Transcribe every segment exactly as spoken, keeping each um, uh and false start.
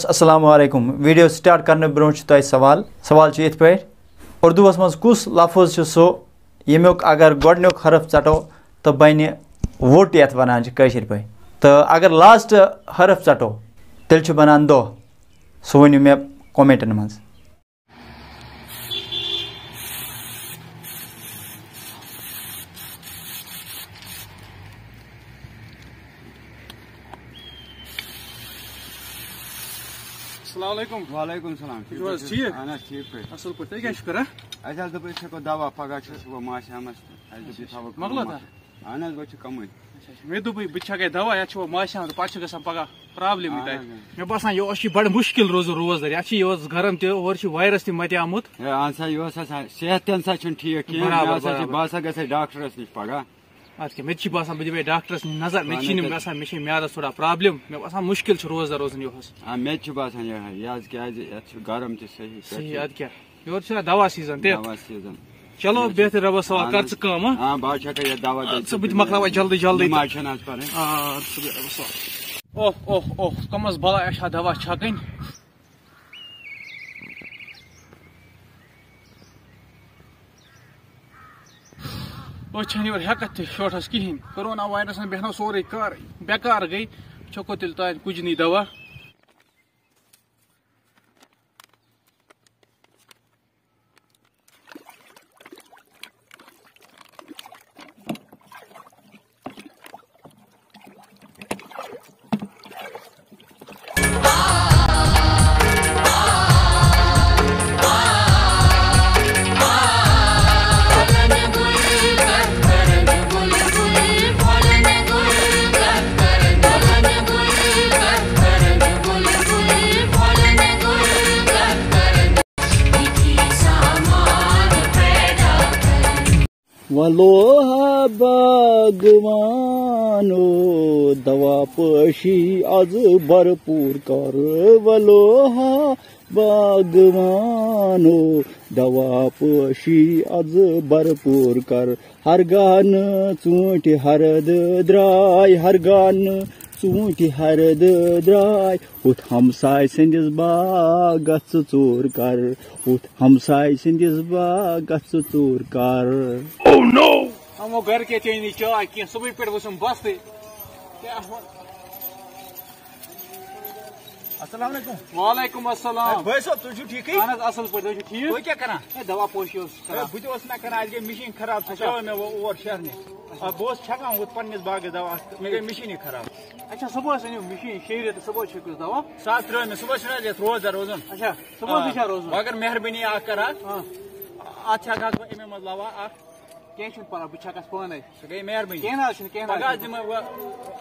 السلام علیکم۔ Video start کرنہٕ برونٛہہ چھُ تۄہہِ سوال۔ سوال چھُ یِتھ پٲٹھۍ، اردوٗوَس منٛز کُس لفظ چھُ سُہ، ییٚمیُک اگر گۄڈٕنیُک حرف ژٹو تہٕ بنہِ ووٹ، یَتھ وَنان چھِ کٲشِر پٲٹھۍ، تہٕ اگر لاسٹ حرف ژٹو، تیٚلہِ چھُ بنان دۄہ؟ سُہ ؤنِو مےٚ کمنٹن منٛز۔ السلام علیکم۔ وعلیکم السلام۔ تُہۍ چھِو حظ ٹھیٖک؟ اہن حظ، ٹھیٖک پٲٹھۍ۔ اَصٕل پٲٹھۍ۔ تُہۍ کیٛاہ چھِو کران؟ اَسہِ حظ دوٚپ، أسۍ ہٮ۪کو دوا، پگاہ چھِ أسۍ وۄنۍ ماہِ صیامَس، اَسہِ دوٚپ، یہِ تھاوو مۄکلو کٲم تۄہہِ؟ اَتھ۔ اہن حظ، وۄنۍ چھِ کَمٕے۔ اچھا، اچھا۔ مےٚ دوٚپُے، بہٕ تہِ چھَکَے دوا، یَتھ چھِ وۄنۍ ماہِ صیام تہٕ پَتہٕ چھُ گژھان پَگاہ پرابلِمٕے اہن تۄہہِ۔ حظ۔ مےٚ باسان، یہِ اوس، چھِ بَڑٕ مُشکِل روزُن روزدَر۔ یَتھ چھِ، یہِ اوس گرم تہِ، اورٕ چھِ وایرَس تہِ مَتیٛامُت۔ ہے، اہن سا، یہِ اوس آسان، صحت تہِ نہ سا چھُنہٕ ٹھیٖک کِہیٖنۍ۔ برابر، مےٚ ہسا چھِ، برابر۔ بہٕ ہسا گژھٕ ڈاکٹرَس نِش پگاہ۔ اَدٕ کیٛاہ، مےٚ تہِ چھِ باسان، بہٕ دِمے ڈاکٹرَس نِش نظر، مےٚ چھِ اہن یِم حظ۔ گژھان، مےٚ چھِ میادَس تھوڑا پرابلِم۔ مےٚ باسان، مُشکِل چھُ روزدَر روزُن یِہُس۔ آ، مےٚ تہِ چھُ باسان یِہوٚے، یہِ حظ کیٛازِ یَتھ چھُ گرم تہِ صحیح، صحیح، اَدٕ کیٛاہ۔ یورٕ چھُنہ دوا سیٖزن تہِ۔ دوا سیٖزن۔ چلو، بہتر رۄبَس حوالہٕ، کر ژٕ کٲم، ہاں؟ آ، بہٕ حظ چھَکے یَتھ دوا، آ، ژٕ بہٕ تہِ مۄکلاوَے جلدی، جلدی۔ نٮ۪ماز چھَنہٕ آز پَرٕنۍ۔ آ، ژٕ بہٕ رۄبَس حوالہٕ۔ اوہ، اوہ، اوہ، کَم حظ بَلاے، اَسہِ چھا دوا چھَکٕنۍ؟ أتھۍ چھَنہٕ یورٕ ہٮ۪کَتھ تہِ شوٹھَس کِہیٖنۍ۔ کرونا وایرَسَن بیٚہنو سورُے کار، بیکار گٔے۔ چھَکو تیٚلہِ تانۍ کُجنٕے دوا۔ ولو ہا باغوانو، دوا پٲشی از بھرپور کر۔ ولو ہا باغوانو، دوا پٲشی از بھرپور کر۔ ہرگاہ نہٕ ژوٗنٛٹھۍ ہرد درٛاے، ہرگاہ نہٕ ژوٗنٛٹھۍ ہرد درٛاے، ہُتھ ہمساے سٕنٛدِس باغس ژٕ ژوٗر کر، ہُتھ ہمساے سٕنٛدِس باغس ژٕ ژوٗر کر۔ Oh no! یِمو گرِ کیٛاہ چیٚیہِ نہٕ چاے کینٛہہ، صُبحٕے پٮ۪ٹھ وٕچھُم بستٕے۔ کیٛاہ وَن-، السلام علیکم۔ وعلیکم السلام۔ ہے، بٲے صٲب، تُہۍ چھِو ٹھیٖکٕے؟ اہن حظ، اَصٕل پٲٹھۍ، تُہۍ چھِو ٹھیٖک؟ تُہۍ کیٛاہ کران؟ ہے، دوا پوشی اوسُس ہے، کران۔ بہٕ تہِ اوسُس نہ کران، اَتہِ گٔے مِشیٖن خراب، سۄ اچھا۔ ترٛٲو مےٚ وۄنۍ اور شیرنہِ۔ آ، بہٕ اوسُس چھَکان ہُتھ پنٛنِس باغس دوا، مےٚ گٔے مِشیٖنٕے خراب۔ اچھا، صُبحَس أنِو مِشیٖن، شیرِتھ تہٕ صُبحَس چھٔکِو دوا۔ سۄ حظ ترٛٲو مےٚ، صُبحَس چھُنہٕ حظ یَتھ روزدَر روزُن؟ اچھا، صُبحَس آ، تہِ چھا روزُن؟ مگر مہربٲنی اَکھ کَر حظ، آ۔ اَتھ چھَکھ اَکھ بہٕ اَمے منٛز لَوا اَکھ۔ کینٛہہ چھُنہٕ پَرواے، بہٕ چھَکَس پانَے۔ سُہ گٔے مہربٲنی۔ کینٛہہ نہ حظ چھُنہٕ، کینٛہہ نہ حظ پگاہ چھُنہٕ۔ دِمے بہٕ،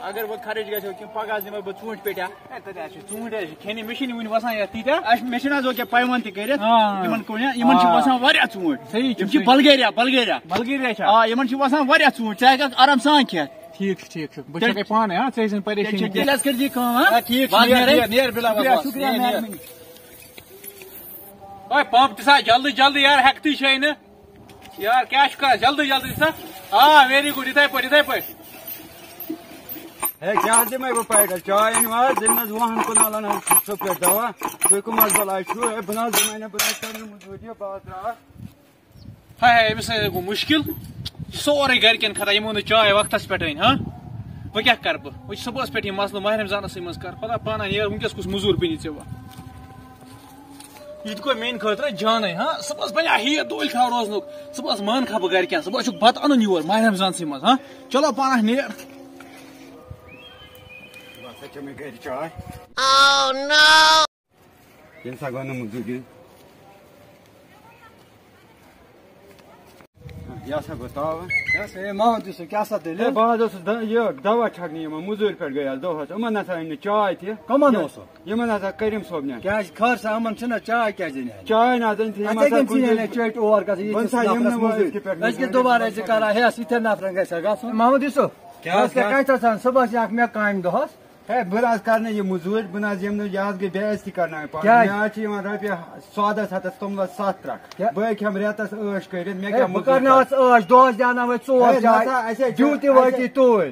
اگر وۄنۍ خرٕچ گژھیو کِنہٕ پگاہ حظ دِمے بہٕ ژوٗنٛٹھۍ پیٹہِ اَکھ۔ ہے، تَتہِ حظ چھِ ژوٗنٛٹھۍ حظ چھِ کھیٚنہِ، مےٚ چھِنہٕ وٕنہِ وَسان یَتھ تیٖتیٛاہ۔ اَسہِ، مےٚ چھِنہٕ حظ وۄنۍ کیٛاہ پیوان تہِ کٔرِتھ؟ آ۔ یِمَن کُلٮ۪ن، یِمَن چھِ آ۔ وَسان واریاہ ژوٗنٛٹھۍ۔ صحیح چھُ، یِم چھِ صحیح۔ بلگیریا، بلگیریا۔ بلگیریا چھا؟ آ، یِمَن چھِ وَسان واریاہ ژوٗنٛٹھۍ، ژٕ ہٮ۪کَکھ آرام سان کھٮ۪تھ۔ ٹھیٖک چھُ، ٹھیٖک چھُ۔ بہٕ تیٚلہِ چھَکَے پانَے، ہاں، ژٕ ہیٚیہِ زَن پریشٲنی تیٚلہِ چھِ، کینٛہہ۔ تیٚلہِ حظ کٔرۍ زِ یہِ کٲم، ہاں؟ آ، ٹھیٖک چھُ، بہٕ حظ نیر، نیرٕ۔ نیر، بِلا شُکریہ، بکواس، شُکریہ، نیر، نیر۔ مہربٲنی۔ اوے پمپ تہِ سا جلدی جلدی یار، ہٮ۪کتھٕے چھے نہٕ۔ یار، کیٛاہ چھُ کران؟ جلدی، جلدی سا۔ آ، very good، یِتھَے پٲٹھۍ، یِتھَے پٲٹھۍ۔ ہے، کیٛاہ دِمَے بہٕ پیکَس؟ چاے أنِو حظ، ییٚلہِ نہٕ حظ وُہَن کنالَن حظ چھُ ژٕ پٮ۪ٹھ دوا۔ تُہۍ کٕم حظ بَلاے چھُو؟ ہے، بہٕ نہ حظ دِمَے نہٕ، بہٕ نہ حظ کَرٕ نہٕ موٚزوٗرۍ، یہِ بہٕ حظ درٛاس۔ ہاے ہاے، أمِس ہے گوٚو مُشکِل۔ یہِ چھُ سورُے گَرِکٮ۪ن خطا، یِمو نہٕ چاے وقتَس پٮ۪ٹھ أنۍ، ہاں؟ وۄنۍ کیٛاہ کَرٕ بہٕ؟ وۄنۍ چھُ صُبحَس پٮ۪ٹھ یہِ مسلہٕ ماہِ رمضانَسٕے منٛز کَر۔ خۄدا پانہ نیر، وٕنۍکٮ۪س کُس موٚزوٗر بَنہِ ژےٚ وۄنۍ؟ یہِ تہِ گوٚو میٛانہِ خٲطرٕ جانٕے، ہاں؟ صُبحَس بَنیٛا ہیٖر دۄہلہِ کھا روزنُک؟ صُبحَس مانہٕ کھا بہٕ گَرِکٮ۪ن؟ صُبحَس چھُکھ بَتہٕ اَنُن یور ماہِ رمضانسٕے منٛز، ہاں؟ چلو پانہ نیر۔ بہٕ ہسا چٮ۪مَے گَرِ چاے۔ Oh no! ییٚمہِ سا گوٚو نہٕ موٚزوٗرۍ دیُن۔ یہِ ہسا گوٚو تاوَن۔ یہِ ہسا، ہے، محمد یوسف، کیٛاہ سا دٔلیٖل؟ ہے، بہٕ حظ اوسُس د-، یہِ دوا چھَکنہِ یِمَن موٚزوٗرۍ پٮ۪ٹھ گٔیَس دۄہَس۔ یِمَن نہ سا أنۍ نہٕ چاے تہِ۔ کَمَن یہِ، اوسُکھ؟ یِمَن ہسا کریٖم صٲبنٮ۪ن۔ کیٛازِ خٲر سا، یِمَن چھِنہ چاے کیٛازِ أنۍ اَسہِ؟ چاے نہ حظ أنۍ تھٕے، یِمَن اَتہِ ہسا کٔمۍ ژھٕنۍ کُنہِ اَسہِ چٲٹۍ اور گژھان، وۄنۍ ییٖتِس سا یِم نفرَس نہٕ وۄنۍ موٚزوٗرۍ؟ أزکہِ پٮ۪ٹھ أزکہِ موٚزوٗرۍ دُبارٕ ٲسۍ زِ کران، ہے، یَس یِتھٮ۪ن نفرَن گژھِ ہا گژھُن۔ محمد یوسف، کیٛاہ حظ، کیٛاہ؟ کَتہِ آسان؟ صُبحَس یہِ اَکھ مےٚ کامہِ دۄہَس۔ ہے، بہٕ نہ حظ کَرٕ نہٕ یہِ موٚزوٗرۍ، بہٕ نہ حظ یِمہٕ نہٕ، یہِ حظ گٔے بے عزتی کَرناوٕنۍ پَتہٕ۔ کیٛازِ؟ مےٚ حظ چھِ یِوان رۄپیہِ سادَس ہَتَس توٚملَس سَتھ ترٛکھ۔ کیٛاہ؟ بہٕ ہے کھٮ۪مہٕ رٮ۪تَس عٲش کٔرِتھ، مےٚ ہے، کیٛاہ بہٕ موٚزوٗرۍ کَرناوَس کَرٕ؟ عٲش، دۄہَس دیٛاوناوَے ژور ہے، نہ جاے، سا، اَسہِ ہے ڈیوٹی اَسہِ وٲتی توٗرۍ۔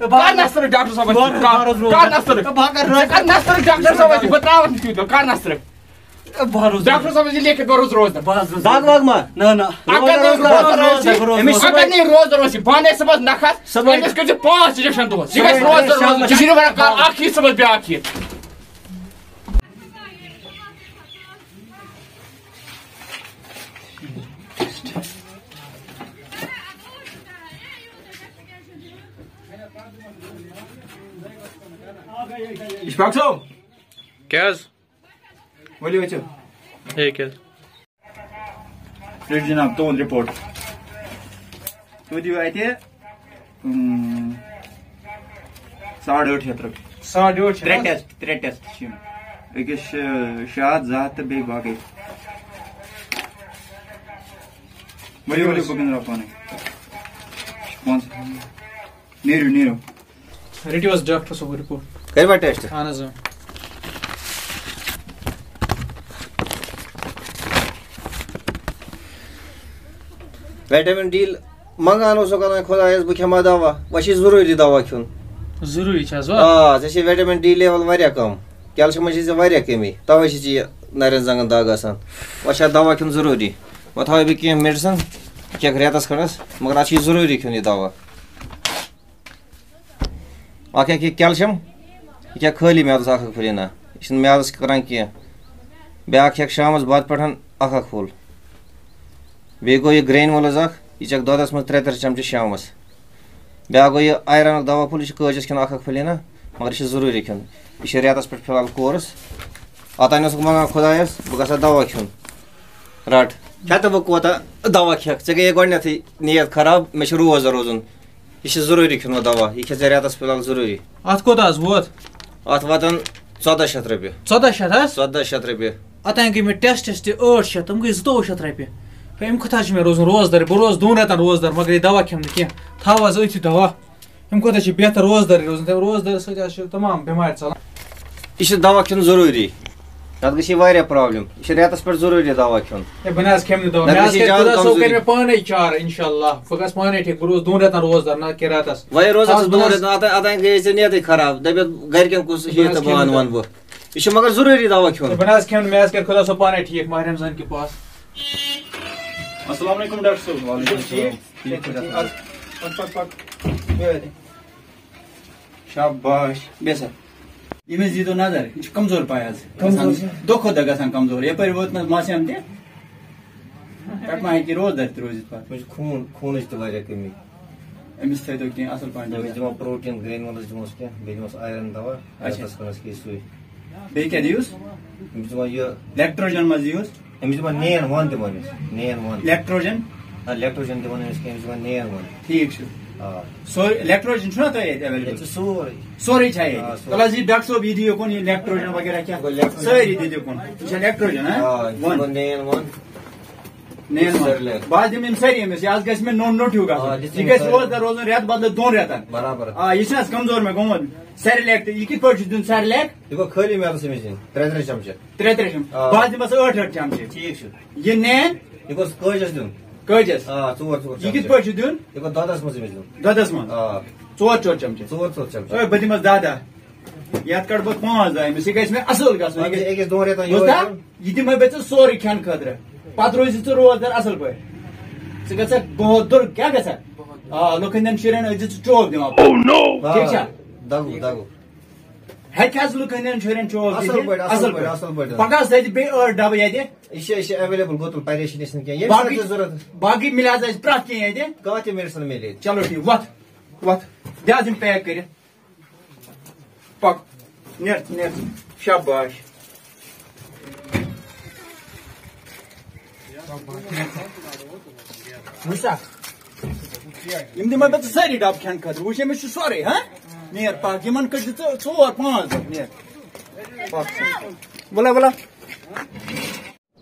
کر نصرت ڈاکٹر صٲبس سۭتۍ، کر، کر نصرت۔ کر نصرت ڈاکٹر صٲبس سۭتۍ، بہٕ ترٛاوَتھ نہٕ تیوٗت، کر نصرت۔ بہٕ روزٕ ڈاکٹر صٲبَس یہِ لیکھِتھ، بہٕ روزٕ روزدَر۔ بہٕ حظ روزٕ دَگ وَگ ما؟ نہ، نہ۔ اگر نہٕ روزدَر روزدَر روزِ، روزدَر، روزدَر۔ أمِس اگر صُبحٲے نہٕ روزدَر روزِ، پانَے صُبحَس نَکھَس، صُبحٲے أمِس کٔرۍزِ پانٛژھ injection دۄہَس۔ یہِ گژھِ صُبحٲے روزدَر شامَس روزُن۔ ژےٚ چھُے نہٕ وَنان کانٛہہ اَکھ یی صُبحَس بیٛاکھ یی۔ اِشفاق صٲب۔ کیٛاہ حظ؟ ؤلِو أژِو۔ ہے کیٛاہ؟ رٔٹِو جناب تُہُنٛد report۔ تُہۍ دِیِو اَتہِ، اۭں، ساڑ ٲٹھ شیٚتھ رۄپیہِ۔ ساڑ ٲٹھ شیٚتھ ترٛےٚ حظ؟ Test، ترٛےٚ test چھِ یِم۔ أکِس چھِ شےٚ ہَتھ، زٕ ہَتھ تہٕ بیٚیہِ باقٕے۔ ؤلِو، ؤلِو، بہٕ گِنٛدٕ رۄپانَے۔ پانٛژھ۔ نیٖرِو، نیٖرِو۔ رٔٹِو حظ ڈاکٹر صٲب report۔ کٔرِوا test؟ اہن حظ، اۭں۔ Vitamin D منٛگان اوسُکھ، وَنان خۄدایَس، بہٕ کھٮ۪مہٕ ہا دوا۔ وۄنۍ چھِ ضروٗری دوا کھیوٚن۔ ضروٗری چھِ حظ، وَ؟ آ، ژےٚ چھِ vitamin D level واریاہ کَم، کیلشَمَس چھِ ژےٚ واریاہ کٔمی، تَوَے چھِ ژےٚ یہِ نَرٮ۪ن زنٛگَن دَگ آسان۔ وۄنۍ چھِ اَتھ دوا کھیوٚن ضروٗری۔ وۄنۍ تھاوَے بہٕ کینٛہہ medicine، کھٮ۪کھ رٮ۪تَس کھنٛڈَس، مگر اَتھ چھِ یہِ ضروٗری کھیوٚن یہِ دوا۔ اَکھ اَکھ یہِ کیلشَم، یہِ کھٮ۪کھ خٲلی میادَس اَکھ اَکھ پھٔلۍ ہنا، یہِ چھِنہٕ میادَس کَران کینٛہہ۔ بیٛاکھ کھٮ۪کھ شامَس بَتہٕ پٮ۪ٹھ اَکھ اَکھ پھوٚل۔ بیٚیہِ گوٚو یہِ granules اَکھ، یہِ چَکھ دۄدَس منٛز ترٛےٚ ترٛےٚ چَمچہٕ شامَس۔ بیٛاکھ گوٚو یہِ iron اَکھ دوا پھوٚل، یہِ چھِ کٲجَس کھٮ۪وان اَکھ اَکھ پھٔلۍ ہنا، مگر یہِ چھِ ضروٗری کھیوٚن۔ یہِ چھِ رٮ۪تَس پٮ۪ٹھ فِلحال course۔ اوٚتام اوسُکھ منٛگان خۄدایَس، بہٕ گژھٕ ہا دوا کھیوٚن۔ رَٹ، کھٮ۪تہٕ بہٕ کوٗتاہ دوا کھٮ۪کھ؟ ژےٚ گٔیے گۄڈٕنٮ۪تھٕے نیت خراب، مےٚ چھُ روزدَر روزُن۔ یہِ چھُ ضروٗری کھیوٚن وۄنۍ دوا، یہِ کھےٚ ژےٚ رٮ۪تَس فِلحال ضروٗری۔ اَتھ کوٗتاہ حظ ووت؟ اَتھ واتَن ژۄداہ شیٚتھ رۄپیہِ۔ ژۄداہ شیٚتھ حظ؟ ژۄداہ شیٚتھ رۄپیہِ۔ اوٚتام گٔے مےٚ test test ٲٹھ شیٚتھ، تِم گٔے زٕتووُہ شیٚتھ رۄپیہِ۔ ہے، اَمہِ کھۄتہٕ حظ چھُ مےٚ روزُن روزدَر، بہٕ روزٕ دۄن رٮ۪تَن روزدَر، مگر یہِ دوا کھٮ۪مہٕ نہٕ کینٛہہ۔ تھاو حظ أتھۍ دوا۔ اَمہِ کھۄتہٕ چھِ بہتر روزدَرٕے روزُن۔ تَمہِ روزدَرٕ سۭتۍ حظ چھِ تمام بٮ۪مارِ ژَلان۔ یہِ چھُ دوا کھیوٚن ضروٗری۔ تَتھ گژھِ واریاہ problem۔ یہِ چھُ رٮ۪تَس پٮ۪ٹھ ضروٗری دوا کھیوٚن۔ ہے، بہٕ نہ حظ کھٮ۪مہٕ نہٕ دوا۔ نَتہٕ مےٚ حظ گژھِ کَرِ زیادٕ خۄدا صٲب، کَرِ کمزوری۔ مےٚ پانَے چارٕ، اِنشاء اللہ۔ بہٕ گژھٕ پانَے ٹھیٖک۔ بہٕ روزٕ دۄن رٮ۪تَن روزدَر، نہ کہِ رٮ۪تَس۔ وۄنۍ روزَکھ آز ژٕ بہٕ دۄن نہ حظ رٮ۪تَن، اوٚتام، اوٚتام گٔیے ژےٚ نیتٕے خراب۔ دَپٮ۪تھ گَرِکٮ۪ن کُس بہٕ نہ حظ ہیٚیہِ تہٕ کھٮ۪مہٕ بہٕ اَنہٕ نہٕ۔ وَنہٕ بہٕ۔ یہِ چھُ مگر ضروٗری دوا کھیوٚن۔ بہٕ نہ حظ کھٮ۪مہٕ نہٕ، مےٚ حظ کَرِ خۄدا صٲب پانَے ٹھیٖک ماہِ رمضان کہِ پاس۔ السلام علیکم ڈاکٹر صٲب۔ وعلیکم السلام۔ ٹھیٖک؟ ٹھیٖک پٲٹھۍ اَصٕل۔ پَک، پَک، پَک۔ شاباش۔ بیٚہہ سا۔ ییٚمِس دیٖتو نظر، یہِ چھُ کمزور پَہَن حظ۔ کمزور گژھان، چھُ۔ دۄہ کھۄتہٕ دۄہ گژھان کمزور۔ یَپٲرۍ ووت نہٕ حظ ماسہِ ہَم تہِ۔ پَتہٕ ما ہیٚکہِ یہِ روزدَر تہِ روٗزِتھ پَتہٕ؟ مےٚ چھُ خوٗن، خوٗنٕچ تہِ واریاہ کٔمی۔ أمِس تھٲیتو کینٛہہ اَصٕل پَہَن أمِس ڈَبہٕ۔ دِمو protein granules دِموس کینٛہہ، بیٚیہِ دِموس iron دوا، اچھا۔ رٮ۪تَس کھنٛڈَس کھیٚیہِ سُے۔ بیٚیہِ کیٛاہ دِیوس؟ أمِس دِمو یہِ Lactogen ما دِیوس؟ أمِس دِمو نین وَن دِمو أمِس، نین وَن۔ Lactogen؟ آ، Lactogen دِمو نہٕ أمِس کینٛہہ، أمِس دِمو نین وَن۔ ٹھیٖک چھُ۔ آ۔ سورُے Lactogen چھُنہ تۄہہِ ییٚتہِ available؟ ییٚتہِ چھُ سورُے۔ سورُے چھا ییٚتہِ؟ آ، سورُے۔ تَلہٕ حظ یہِ ڈاکٹر صٲب، یہِ دِیِو کُن، یہِ Lactogen وغیرہ کیٛاہ؟ گوٚو Lactogen۔ سٲری دِیِو کُن۔ یہِ چھا Lactogen، ہا؟ آ، یہِ وَن۔ گوٚو نین وَن۔ نین وَن۔ Cerelac۔ بہٕ حظ دِمہٕ یِم سٲری أمِس، یہِ حظ گژھِ مےٚ نوٚن نوٚٹ ہیوٗ گژھُن۔ آ، یہِ چھُ یہِ گژھِ سٲری۔ روزدَر روزُن رٮ۪تھ بدلہٕ دۄن رٮ۪تَن۔ برابر۔ آ، یہِ چھُنہٕ حظ کمزور مےٚ گوٚمُت؟ Cerelac تہِ، یہِ کِتھ پٲٹھۍ چھُ دیُن Cerelac؟ یہِ گوٚو خٲلی میادَس أمِس دیُن، ترٛےٚ ترٛےٚ چمچہٕ۔ ترٛےٚ ترٛےٚ چمچہٕ۔ آ۔ بہٕ حظ دِمس ٲٹھ ٲٹھ چمچہٕ۔ ٹھیٖک چھُ۔ یہِ نین؟ یہِ گوٚژھ کٲجَس دیُن۔ کٲجَس؟ آ، ژور ژور یہِ کِتھ چمچہٕ۔ پٲٹھۍ چھُ دیُن؟ یہِ گوٚو دۄدَس منٛز أمِس دیُن۔ دۄدَس منٛز؟ آ۔ ژور ژور چمچہٕ۔ ژور ژور چمچہٕ۔ اے، بہٕ دِمس دَہ دَہ۔ یَتھ کَڑٕ بہٕ پانٛژھ دَہ أمِس۔ یہِ گژھِ مےٚ اَصٕل گژھُن۔ یہِ اَدٕ گژھِ، أکِس دۄن رٮ۪تَن بوٗزتھا؟ یورٕ دیُن۔ یہِ دِمے بہٕ ژےٚ سورُے کھٮ۪نہٕ خٲطرٕ۔ پَتہٕ روزِ ژٕ روزدَر اَصٕل پٲٹھۍ۔ ژٕ گژھکھ بہت دُر، کیٛاہ گژھکھ؟ آ، لُکَن ہٕنٛدٮ۪ن شُرٮ۪ن ٲسۍ زِ ژٕ چوب دِوان۔ Oh no! ٹھیٖک چھا؟ دَگُک، دَگُک۔ ہیٚکہِ حظ لُکَن ہٕنٛدٮ۪ن شُرٮ۪ن چوب اَصٕل دِتھ؟ پٲٹھۍ، اَصٕل اَصٕل پٲٹھۍ، پٲٹھۍ۔ اَصٕل پٲٹھۍ۔ پَگاہ حظ تَتہِ بیٚیہِ ٲٹھ ڈَبہٕ ییٚتہِ۔ یہِ چھِ، یہِ چھِ available، گوٚو تُل پریشٲنی چھِنہٕ کینٛہہ۔ ییٚمہِ باقٕے، ساتہٕ تہِ ضوٚرَتھ۔ باقٕے مِلہِ حظ اَسہِ پرٛٮ۪تھ کینٛہہ ییٚتہِ۔ کانٛہہ تہِ medicine مِلہِ ییٚتہِ۔ چلو ٹھیٖک، وَتھ، وَتھ۔ دِ حظ یِم pack کٔرِتھ۔ پَک، نیر، نیر۔ شاباش۔ وٕچھ سا، یِم دِمے بہٕ ژےٚ سٲری ڈَبہٕ کھٮ۪نہٕ خٲطرٕ۔ وٕچھ، أمِس چھُ سورُے، ہا؟ نیر، پَک، یِمَن کٔرۍ زِ ژٕ ژور پانٛژھ دۄہ، نیر۔ پَک۔ وَلہ، وَلہ۔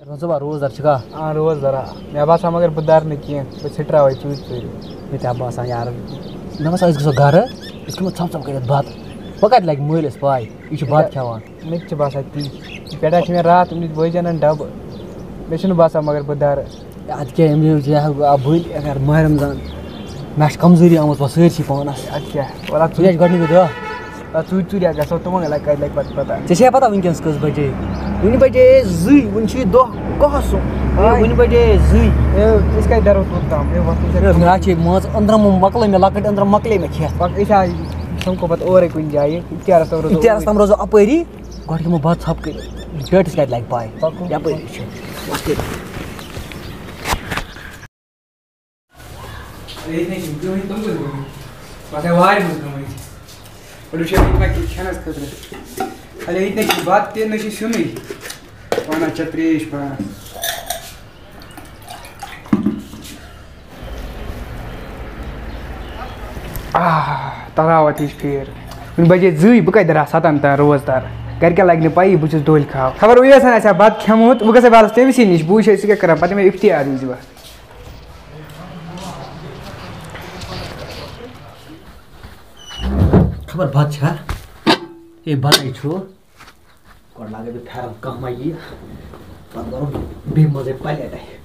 رنٛزٕ با روزدار چھُکھا؟ آ، روزدار، آ۔ مےٚ باسان مگر بہٕ دَرٕ نہٕ کینٛہہ، بہٕ ژھٕٹراوَے ژوٗرِ ژوٗرِ۔ مےٚ تہِ ہا باسان یارٕ۔ مےٚ باسان أسۍ گژھو گَرٕ، أسۍ کھٮ۪مو ژھۄپ ژھۄپ کٔرِتھ بَتہٕ۔ وۄنۍ کَتہِ لَگہِ مٲلِس پَے، یہِ چھُ بَتہٕ کھٮ۪وان۔ مےٚ تہِ چھِ باسان تی۔ پٮ۪ٹھٕ حظ چھِ مےٚ راتھ أمِس بٲجَنَن ڈَبہٕ، مےٚ چھُنہٕ باسان مگر بہٕ دَرٕ۔ اَدٕ کیٛاہ، أمۍ یہِ آو بٔلۍ، اگر ماہِ رمضان، مےٚ چھِ کمزوٗری آمٕژ وۄنۍ سٲرسٕے پانَس۔ اَدٕ کیٛاہ، وَلہٕ ژٕ چھُ گۄڈٕنیُک دۄہ۔ آ، ژوٗرِ ژوٗرِ ہا گژھو، تِمن لگہِ، کتہِ لگہِ پتہٕ پتہ۔ ژےٚ چھےٚ پتہ وٕنکیٚنس کٔژ بجے؟ وٕنہِ بجے زٕے، وٕنہِ چھُ یہِ دۄہ کۄس۔ آے۔ وٕنہِ بجے زٕے۔ اے، أسۍ کتہِ درو توٚت تام؟ اے، وۄتھ، أسۍ ہے، ہٮ۪کو۔ مےٚ ہا چھِ مان ژٕ أنٛدرم مۄکلٲے مےٚ، لۄکٕٹۍ أنٛدرم مۄکلے مےٚ کھٮ۪تھ۔ پکھ، أسۍ ہا سمکھو پتہٕ اورے کُنہِ جایہِ، افتیارس تام روزو افتیارس اورے۔ تام روزو اپٲری، گۄڈٕ کھٮ۪مو بتہٕ ژھۄپہٕ کٔرِتھ۔ ڈیٹس کتہِ لگہِ پاے؟ پکو۔ یپٲری چھُ۔ وۄتھ کٔرِتھ۔ ییٚتہِ نَے چھِنہٕ کٕہٕنۍ، تِم کُس گٔمٕتۍ؟ پَتہٕ ہے وارِ منٛز گٔمٕتۍ۔ گۄڈٕ وٕچھو ییٚتہِ ما کینٛہہ کھٮ۪نَس خٲطرٕ۔ اَلے ییٚتہِ نَے چھِنہٕ بَتہٕ تہِ، نہ چھِ سیُنٕے۔ پانَس چھےٚ ترٛیش پانَس۔ آہ، تَلاوَتھ ہِش پھیٖر۔ وٕنہِ بَجے زٕے، بہٕ کَتہِ دَرٕ ہا سَتَن تام روزدار؟ گَرِکٮ۪ن لَگہِ نہٕ پَیی بہٕ چھُس ڈوٗلۍ کھاو۔ خبر اویسَن آسہِ ہا بَتہٕ کھٮ۪مُت، بہٕ گژھٕ ہا بالَس تٔمۍ سٕے نِش، بہٕ وٕچھِ ہے سُہ کیٛاہ کَران، پَتہٕ دِمہٕ ہا اِفتِیار ییٖزِ وۄنۍ۔ خبر بتہٕ چھا؟ ہے، بتَے چھُ۔ گۄڈٕ لاگے بہٕ پھٮ۪رن، کانٛہہ ما یِیہِ۔ پتہٕ بَرو بیٚیہِ منٛزَے پلیٹَے۔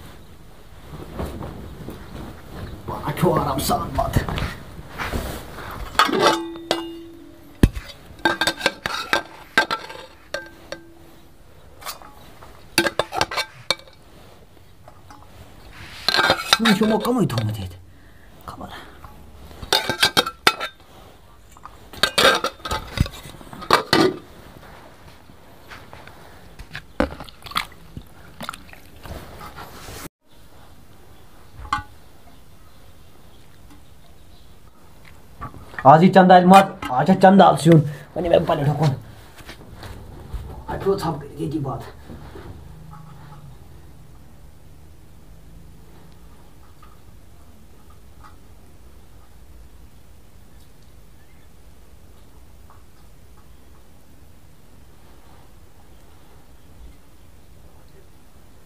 پانہٕ کھیوٚو آرام سان بتہٕ۔ سیُن چھُ یِمو کَمٕے تھوٚمُت ییٚتہِ۔ خبر۔ آز یی چندٕ آلہِ مَزٕ، آز چھا چندٕ آلہٕ سیُن۔ وۄنۍ یِمے بہٕ پلیٹ ہُکُن۔ اَتہِ چھُ ژھَپہٕ کٔرِتھ ییٚتی بَتہٕ۔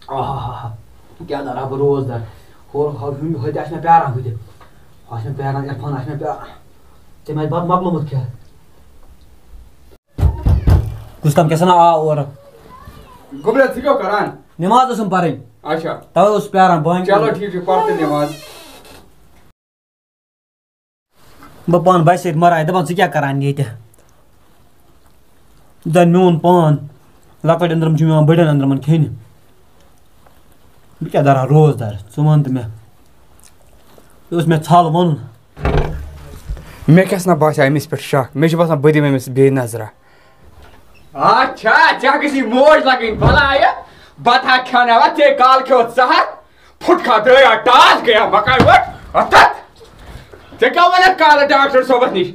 آہا، کیٛاہ دَرا بہٕ روزدار۔ ہورٕ ہا ہُم ہوٚتہِ آسہِ مےٚ پیاران، ہوٚتہِ آسہِ مےٚ پیاران، عرفان آسہِ مےٚ پیاران۔ تٔمۍ آسہِ بَتہٕ مۄکلومُت کھٮ۪تھ۔ کُس تام کیٛاہ سَنا آو اورٕ۔ گوٚبرا، ژٕ کیٛاہ کران؟ نٮ۪ماز ٲسٕم پَرٕنۍ۔ اچھا۔ تَوَے اوسُس پیاران، بہٕ ہا چلو ٹھیٖک چھُ، پَر تہٕ نٮ۪ماز۔ بہٕ پانہٕ بَسہِ سۭتۍ مَران، دَپان، "ژٕ کیٛاہ کَران ییٚتہِ؟" زَن میون پان، لۄکٕٹۍ أنٛدرَم چھِ یِوان بٔڑٮ۪ن أنٛدرَمَن کھیٚنہِ۔ بہٕ کیٛاہ دَرا روزدار؟ ژٕ وَن تہٕ مےٚ۔ یہِ اوس مےٚ ژھَل وَنُن۔ مےٚ کیٛاہ سا باسیٛو أمِس پٮ۪ٹھ شک؟ مےٚ چھُ باسان، بہٕ دِمہٕ أمِس بیٚیہِ نظرہ۔ اچھا، ژےٚ گٔژھی موج لَگٕنۍ بَلایہِ۔ بَتہٕ ہا کھیٛاوناوان، ژےٚ کالہٕ کھیوٚو ژَہَر۔ پھُٹ کھا درٛایا ٹاس گٔیا مکان وٲلۍ۔ اَتھ تَتھ۔ ژےٚ کیٛاہ وَنَکھ کالہٕ ڈاکٹر صٲبَس نِش؟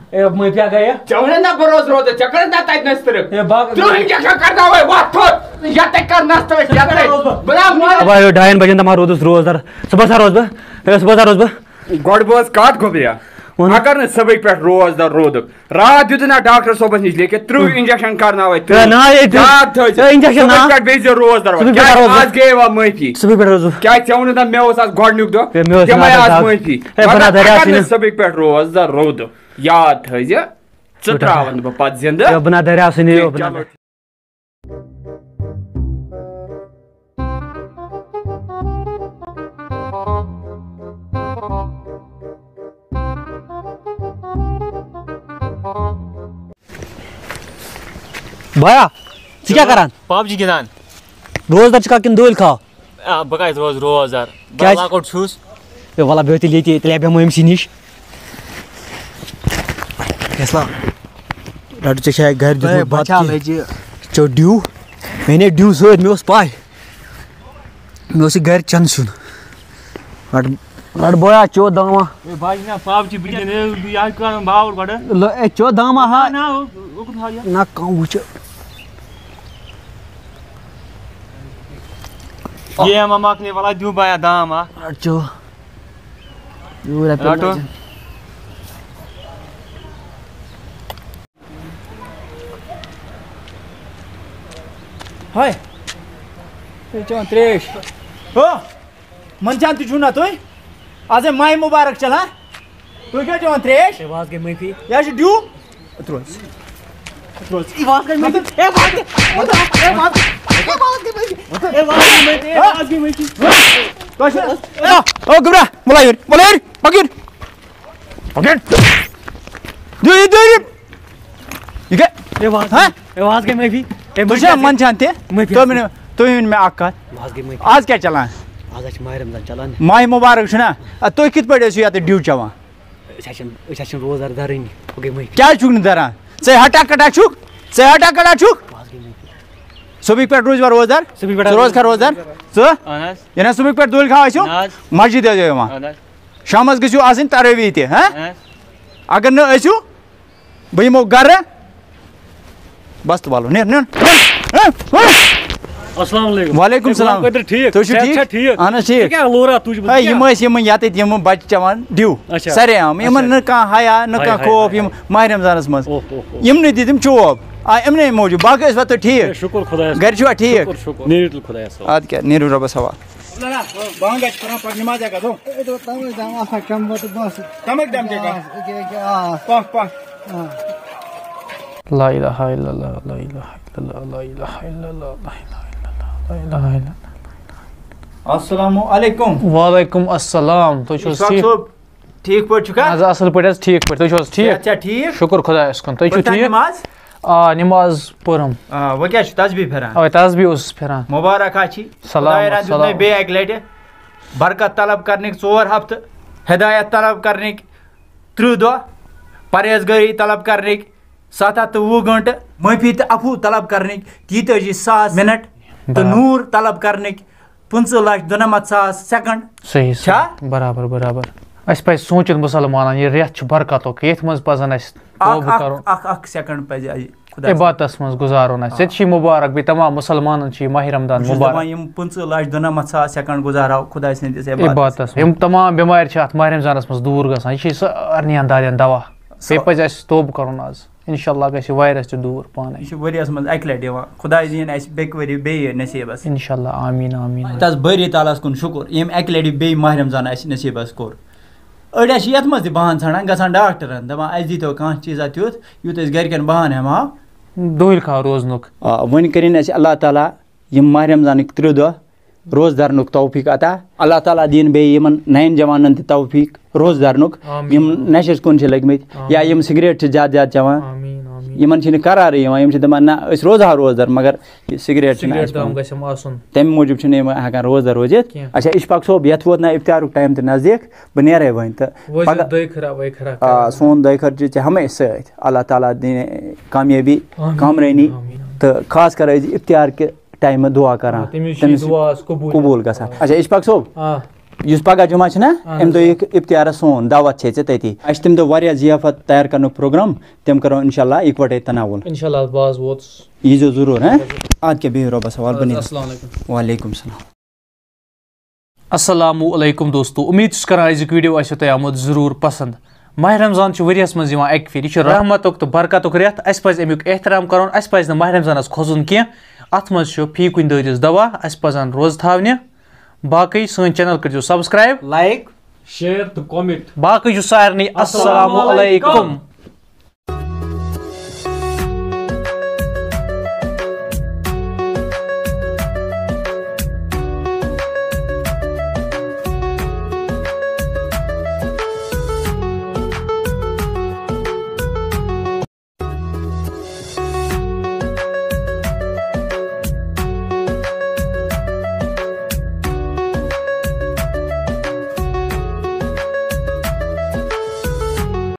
اے، مٲفیا گٔیے۔ ژےٚ ووٚنُتھ نہ بہٕ روزٕ روزٕ، ژےٚ کٔرٕتھ نہ تَتہِ نَس ترٕکھ۔ اے، باغ۔ ترٕٛہ injection کَرناوَے، وۄتھ تھوٚد۔ یَتَے کَر نَس ترٛٲوِتھ، یَتَے۔ روزٕ بہٕ۔ بہٕ نہ وَنہٕ۔ بابا، یہِ ڈایَن بَجَن تام روٗدُس روزدار۔ صُبحَس ہا روزٕ بہٕ۔ اے، صُبحَس ہا روزٕ بہٕ۔ گۄڈٕ بوز کَتھ گوٚبریا۔ وَن۔ اگر نہٕ صُبحٕکۍ پٮ۪ٹھ روزدار روٗدُکھ، راتھ دیُت نہ ڈاکٹر صٲبَس نِش لیکھِتھ، ترٕٛہ injection کَرناوَے، ترٕٛہ۔ اے، نہ، ییٚتہِ۔ یاد تھٲیزِ۔ اے، injection صُبحَس نہ۔ پٮ۪ٹھ بیٚہزِ روزدار وۄنۍ۔ صُبحٕکۍ پٮ۪ٹھ کیٛازِ روزٕ۔ آز گٔیے وۄنۍ معٲفی؟ صُبحٕکۍ پٮ۪ٹھ روزٕ۔ کیٛازِ ژےٚ ووٚنُتھ نہ مےٚ اوس آز گۄڈٕنیُک دۄہ؟ اے، مےٚ اوس تِمَے نہ آز آز۔ معٲفی۔ اے، مگر بَنا دَریا اگر نہٕ سٕنٛدِ۔ صُبحٕکۍ پٮ۪ٹھ روزدار روٗدُکھ، یاد تھٲیزِ، ژٕ ترٛاوَن بہٕ پَتہٕ زِندٕ۔ اے، بَنا دَریا سٕنٛدِ، اے، کینٛہہ، بَنا چلو۔ دَریا۔ بایا، ژٕ کیٛاہ کران؟ پب جی گِنٛدان۔ روزدار چھُکھا کِنہٕ دٲلۍ کھاو؟ آ، بہٕ کَتہِ روزٕ روزدار؟ بہٕ کیٛازِ؟ لۄکُٹ چھُس۔ ہے، وَلہٕ بیٚہہ تیٚلہِ ییٚتی، تیٚلہِ بیٚہمو أمۍ سٕے نِش۔ فیصلہ، رَٹہٕ ژےٚ چھےٚ گَرِ ہے، دیُتمُت بَتہٕ بَچا کینٛہہ؟ لٔجہِ۔ چیوٚو ڈِو۔ مےٚ نے ڈِو سۭتۍ، مےٚ اوس پَے۔ مےٚ اوس یہِ گَرِ چَنہٕ سیُن۔ رَٹ، رَٹ بویا، چیوٚو داما۔ ہے، بہٕ ہا چھُس نہ پب جی، بہٕ کیٛاہ، ہے، بہٕ یہِ ہا چھُ کران باوُر گۄڈٕ۔ لو، ہے، چیوٚو داما ہا۔ نہ، نہ، ہُہ، ہُہ کُن تھاو یہِ۔ نہ، کانٛہہ وٕچھِ۔ یہِ ما مۄکلے، وَلہٕ دیُو بایا دام اکھ۔ رَٹ چیوٚو۔ یوٗرۍ رۄپیہِ رَٹو۔ لَجہِ۔ ہاے۔ تُہۍ چٮ۪وان ترٛیش۔ ہو۔ منٛدچھان تہِ چھُو نہ تُہۍ؟ آز ہے ماہِ مُبارک چلان۔ تُہۍ کیٛاہ چٮ۪وان ترٛیش؟ ہے، وَز گٔے معٲفی۔ یہِ حظ چھُ ڈِو۔ ترٛوز۔ ترٛوز۔ یہِ وَز گٔے معٲفی۔ ہے، وَز گٔے، ہے، وَز گٔے، ہے، وَز گٔے، ہے، وَز گٔے معٲفی۔ ہے، وَز گٔے معٲفی۔ تۄہہِ چھُو، او، او، گوٚبرا، وَلہٕ یورٕ، وَلہٕ یورٕ، پَکھ یورٕ۔ پَکھ یورٕ۔ دِیِو یہِ، دِیِو یہِ۔ یہِ کیٛاہ؟ اے، وۄنۍ حظ ہہ؟ گٔے، اے، وۄنۍ حظ گٔے معٲفی۔ اے، تُہۍ معٲفی چھِوا حظ گٔے۔ منٛدچھان تہِ؟ معٲفی تُہۍ حظ ؤنِو، تُہۍ ؤنِو مےٚ اَکھ کَتھ۔ وۄنۍ حظ گٔے معٲفی۔ آز کیٛاہ چَلان؟ آز حظ چھِ ماہِ رمضان چَلان۔ ماہِ مُبارک چھُنہ؟ اَدٕ تُہۍ کِتھ پٲٹھۍ ٲسِو یَتھ ڈِو چٮ۪وان؟ أسۍ حظ چھِنہٕ، أسۍ حظ چھِنہٕ روزدار دَرٲنی۔ وۄنۍ گٔے معٲفی۔ کیٛازِ چھُکھ نہٕ دَران؟ ژٕ ہٹا کٹا چھُکھ؟ ژٕ ہٹا کٹا چھُکھ؟ وۄنۍ حظ گٔے معٲفی۔ صُبحٕکۍ پٮ۪ٹھ روٗزوا روزدار؟ صُبحٕکۍ پٮ۪ٹھ ژٕ روز حظ۔ کھا روزدار؟ ژٕ؟ اَہَن حظ۔ یہِ نہ صُبحٕکۍ پٮ۪ٹھ دۄلۍ کھا ٲسِو؟ نہ حظ۔ مسجد ٲسۍزیو یِوان۔ اَہَن حظ۔ شامَس گٔژھِو آسٕنۍ تَرٲویٖح تہِ، ہہ؟ اَہَن حظ۔ اگر نہٕ ٲسِو، بہٕ یِمو گرٕ۔ بس تہٕ والو، نیر، نیر، نیر، نیر۔ السلام علیکم۔ وعلیکم السلام۔ ہے، غلام قٲدر ٹھیٖک؟ تُہۍ چھِو صحت ٹھیٖک؟ چھا ٹھیٖک؟ اہن حظ، ٹھیٖک۔ ژٕ کیٛاہ لورا تُج؟ ہے، یِم ٲسۍ یِم یَتٕتۍ یِم بَچہٕ چٮ۪وان ڈِو۔ اچھا۔ سرے عام۔ یِمن اچھا۔ نہٕ کانٛہہ حیا، نہٕ ہاے، کانٛہہ ہاے، خوف، ہاے، یِم ہاے۔ ماہِ رمضانس منٛز۔ اوہ، اوہ، اوہ۔ یِمنٕے دِتۍ یِم چوب۔ آ، یِمنٕے موٗجوٗب۔ باقٕے ٲسوا تُہۍ ٹھیٖک؟ ہے، شُکُر خۄدایَس کُن۔ گرِ چھُوا ٹھیٖک؟ شُکُر، شُکُر۔ نیٖرِو تیٚلہِ خۄدایَس حوالہٕ۔ اَدٕ کیٛاہ، نیٖرِو رۄبَس حوالہٕ۔ بانٛگ آسہِ پَران، پَتہٕ نٮ۪ماز ہٮ۪کھ گژھو۔ اے، تو تَمے دام آسان کَم وَتہٕ بَس۔ تَمے دام چھِ کَم۔ آ، أکیٛاہ، أکیٛاہ، آ۔ پَکھ، پَکھ۔ آ۔ لا الہ الا اللہ، لا الہ الا اللہ، لا الہ الا اللہ، لا الہ الا اللہ، لا الہ الا اللہ۔ السلام علیکم۔ وعلیکم السلام۔ تُہۍ چھِو حظ اِشفاق ٹھیٖک؟ صٲب، ٹھیٖک پٲٹھۍ چھُکھا؟ اہن حظ، اَصٕل پٲٹھۍ حظ، ٹھیٖک پٲٹھۍ۔ تُہۍ چھِو حظ ٹھیٖک؟ صحت چھا ٹھیٖک؟ شُکُر خۄدایَس کُن۔ تُہۍ چھِو پٔرتھا ٹھیٖک؟ نٮ۪ماز؟ آ، نٮ۪ماز پٔرٕم۔ آ، وۄنۍ کیٛاہ چھُ تسبیٖح پھِران؟ اَوَے تسبیٖح اوسُس پھِران۔ مُبارک ہا چھی۔ سلام، خۄداے رحم دیُت سلام۔ مےٚ بیٚیہِ اَکہِ لَٹہِ برکت طلب کرنٕکۍ ژور ہفتہٕ، ہدایت طلب کرنٕکۍ تٕرٛہ دۄہ، پرہیزگٲری طلب کرنٕکۍ ستھ ہتھ تہٕ وُہ گٲنٛٹہٕ، معٲفی تہٕ عفو طلب کرنٕکۍ تیتٲجی ساس منٹ تہٕ برابر۔ نوٗر طلب کرنٕکۍ پٕنٛژٕہ لچھ دُنَمَتھ ساس سیکنڈ۔ صحیح، چھا؟ صحیح۔ برابر، برابر۔ اَسہِ پَزِ سونٛچُن مُسلمانَن، یہِ رٮ۪تھ چھُ برکتُک، ییٚتھۍ منٛز پَزَن اَسہِ اکھ، توبہٕ اکھ، کَرُن۔ اکھ، اکھ سیکنڈ پَزِ اَسہِ خۄدایَس عبادتَس منٛز گُزارُن اَسہِ۔ آ۔ ژےٚ تہِ چھی مُبارک، بیٚیہِ تمام مُسلمانَن چھی ماہِ رمضان بہٕ چھُس مُبارک۔ دَپان، یِم پٕنٛژٕہ لچھ دُنَمَتھ ساس سیکنڈ گُزارہو خۄداے سٕنٛدِس عبادتَس۔ عبادتَس۔ یِم تمام بٮ۪مارِ چھِ اَتھ ماہِ رمضانَس منٛز دوٗر گژھان۔ یہِ چھِ سٲرنٕے دادٮ۪ن دوا۔ سا- بیٚیہِ پَزِ اَسہِ توبہٕ کَرُن آز۔ انشاءاللہ گژھِ یہِ وایرس تہِ دوٗر پانَے۔ یہِ چھُ ؤریَس منٛز اَکہِ لَٹہِ یِوان۔ خۄداے دِیِن اَسہِ بیٚکہِ ؤریہِ بیٚیہِ نصیٖبَس۔ انشاءاللہ، آمیٖن، آمیٖن۔ تَس بٲری تعالیٰ ہَس کُن شُکُر، ییٚمۍ اَکہِ لَٹہِ بیٚیہِ ماہِ رمضان اَسہِ نصیٖبَس کوٚر۔ أڑۍ حظ چھِ یَتھ منٛز تہِ بہانہٕ ژھانٛڈان، گژھان ڈاکٹرَن، دَپان، "اَسہِ دیٖتو کانٛہہ چیٖزا تیُتھ، یُتھ أسۍ گَرِکٮ۪ن بہانہٕ ہٮ۪مہٕ ہاو۔" دوٗرِ کھاو روزنُک۔ آ، وۄنۍ کٔرِن اَسہِ اللہ تعالیٰ یِم ماہِ رمضانٕکۍ تٕرٛہ دۄہ روزٕ دَرنُک توفیٖق عطا۔ اللہ تعالیٰ دِیِن بیٚیہِ یِمَن نَیَن جوانَن تہِ توفیٖق روزٕ دَرنُک، آمیٖن۔ یِم نَشَس کُن چھِ لٔگۍ مٕتۍ، آمیٖن۔ یا یِم سِگریٹ چھِ زیادٕ زیادٕ چٮ۪وان، آمیٖن، آمیٖن۔ یِمَن چھِنہٕ قرارٕے یِوان، یِم چھِ دَپان، "نہ، أسۍ روزہو روزٕ دَر، مگر یہِ سِگریٹ چھِنہٕ سِگریٹ اَسہِ دام کھیوٚن۔" گژھٮ۪م آسُن۔ تَمہِ موٗجوٗب چھِنہٕ یِم ہٮ۪کان روزٕ دَر روٗزِتھ۔ کینٛہہ۔ اچھا، اِشفاق صٲب، یَتھ ووت نہ اِفطارُک ٹایم تہِ نزدیٖک، بہٕ نیرَے وۄنۍ تہٕ وۄنۍ چھِ پَگاہ دۄیہِ خٲرا، وۄنۍ خٲرا آ، کَرو۔ سون دۄیہِ خٲر چھِ ژےٚ ہَمے سۭتۍ۔ اللہ تعالیٰ دِنہِ کامیٲبی، آمیٖن، کامرٲنی آمیٖن، آمیٖن۔ تہٕ خاص کر ٲسۍ زِ اِفطار کہِ ٹایمہٕ دُعا کران۔ آ، تٔمِس چھِ تٔمِس دُعا آز قبوٗل۔ قبوٗل گژھان۔ آ۔ اچھا، اِشفاق صٲب، آ۔ یُس پگاہ جمعہ چھُنہ، اہن اَمہِ حظ۔ دۄہ یہِ اِفتارَس سون دعوت چھے ژےٚ تٔتی۔ اَسہِ چھِ تَمہِ دۄہ واریاہ ضیافت تیار کرنُک پروگرام، تِم کرو اِنشاء اللہ یِکوَٹَے تناوُل۔ اِنشاء اللہ، بہٕ حظ ووتُس۔ ییٖزیو ضروٗر، ہہ؟ اَدٕ کیٛاہ، بِہِو رۄبَس حوالہٕ، اَدٕ حظ، بٔنِو۔ السلام علیکُم۔ وعلیکم السلام۔ السلام علیکم دوستو، امید چھُس کران أزیُک ویڈیو آسیو تۄہہِ آمُت ضروٗر پسنٛد۔ ماہِ رمضان چھُ ؤریَس منٛز یِوان اَکہِ پھِرِ۔ یہِ چھُ رحمتُک تہٕ برکتُک رٮ۪تھ۔ اَسہِ پَزِ اَمیُک احترام کَرُن۔ اَسہِ پَزِ نہٕ ماہِ رمضانَس کھۄژُن کینٛہہ۔ اَتھ منٛز چھُ فی کُنہِ دٲدِس دوا۔ اَسہِ پَزَن روزٕ تھاونہِ۔ باقٕے سٲنۍ channel کٔرۍزیو subscribe۔ Like، share تہٕ comment۔ باقٕے چھُ سارنٕے السلام السلام علیکم۔ علیکم۔